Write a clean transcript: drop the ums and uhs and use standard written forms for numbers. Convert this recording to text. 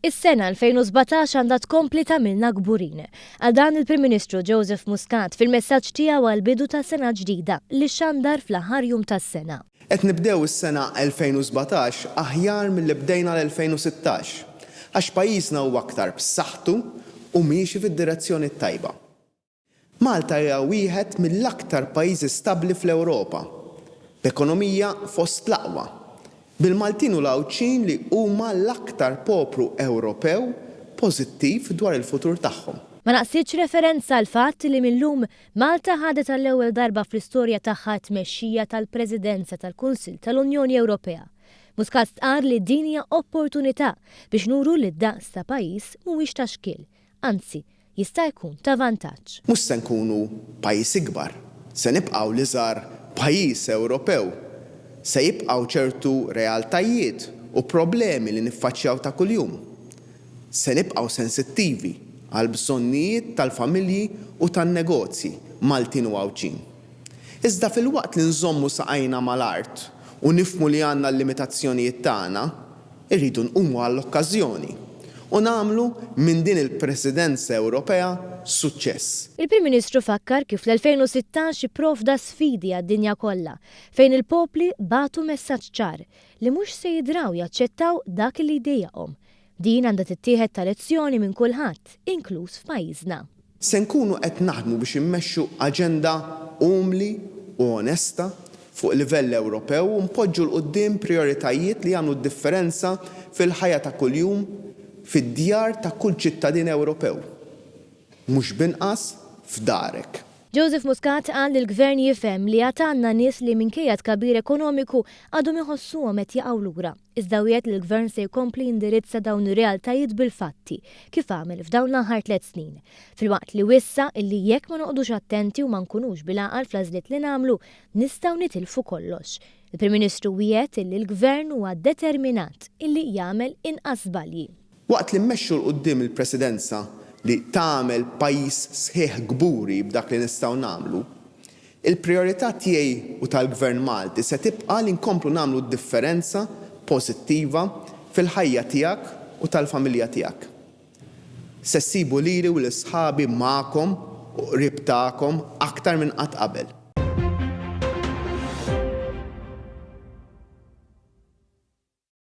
Is-sena 2017 għandha tkompli tagħmilna kburin. Qal dan il-Prim Ministru Joseph Muscat fil-messaġġ tiegħu għall-bidu ta' sena ġdida li xandar fl-aħħar jum tas-sena. Qed nibdew is-sena 2017 aħjar milli bdejna l-2016 għax pajjiżna huwa aktar b'saħħtu u miexi fid-direzzjoni t-tajba. Malta hija wieħed mill-aktar pajjiżi stabbli fl-Ewropa, b'ekonomija fost l-aqwa, bil-Maltin u l-Għawdxin li huma l-aktar poplu Ewropew pożittiv dwar il-futur tagħhom. Ma naqsitx referenza għall-fatt li mil-lum Malta ħadet għall-ewwel darba fl-istorja tagħha t-tmexxija tal-Presidenza tal-Kunsill tal-Unjoni Ewropea. Muscat stqarr li din hija opportunità biex nuru li d-daqs ta' pajjiż mhuwiex ta' xkiel, anzi, jista' jkun ta' vantaġġ. Mhux se nkunu pajjiż ikbar, se nibqgħu l-iżgħar pajjiż Ewropew. Se jibqgħu ċertu realtajiet u problemi li niffaċċjaw ta' kuljum. Se nibqgħu sensittivi għall-bżonnijiet tal-familji u tan-negozji Maltin u Għawdxin. Iżda filwaqt li nżommu saqajna mal-art u nifhmu li għandna l-limitazzjonijiet tagħna, Irridu nqumu għall-okkażjoni u nagħmlu minn din il-Presidenza Ewropea suċċess. Il-Prim Ministru fakkar kif l-2016 ipprovda sfidi għad-dinja kollha, fejn il-popli bagħtu messaġġ ċar li mhux se jidraw jaċċettaw dak li jdejjaqhom. Din għandha tittieħed ta' lezzjoni minn kulħadd, inkluż f'pajjiżna. Se nkunu qed naħdmu biex immexxu aġenda umli u onesta fuq livell Ewropew u npoġġu 'l quddiem prijoritajiet li jagħmlu d-differenza fil-ħajja ta' kuljum fid-djar ta' kull ċittadin Ewropew, mhux b'inqas f'darek. Joseph Muscat qal li l-Gvern jifhem li għad għandna nies li minkejja tkabbir ekonomiku għadhom iħossuhom qed jaqgħu lura. Iżda wiegħed li l-Gvern se jkompli jindirizza dawn ir-realtajiet bil-fatti, kif għamel f'dawn l-aħħar tlett snin. Filwaqt li wissa illi jekk ma noqogħdux attenti u ma nkunux bil-għaqal fl-għażliet li nagħmlu, nistgħu nitilfu kollox. Il-Prim Ministru wiegħed illi l-Gvern huwa determinat illi jagħmel inqas żbalji. Waqt li mmexxu 'l quddiem il-Presidenza li tagħmel pajjiż sħiħ kburi b'dak li nistgħu nagħmlu, Il-prijorità tiegħi u tal-Gvern Malti se tibqa' li nkomplu nagħmlu d-differenza pożittiva fil-ħajja tiegħek u tal-familja tiegħek. Se ssibu lili u lil sħabi magħkom u qrib tagħkom aktar minn qatt qabel.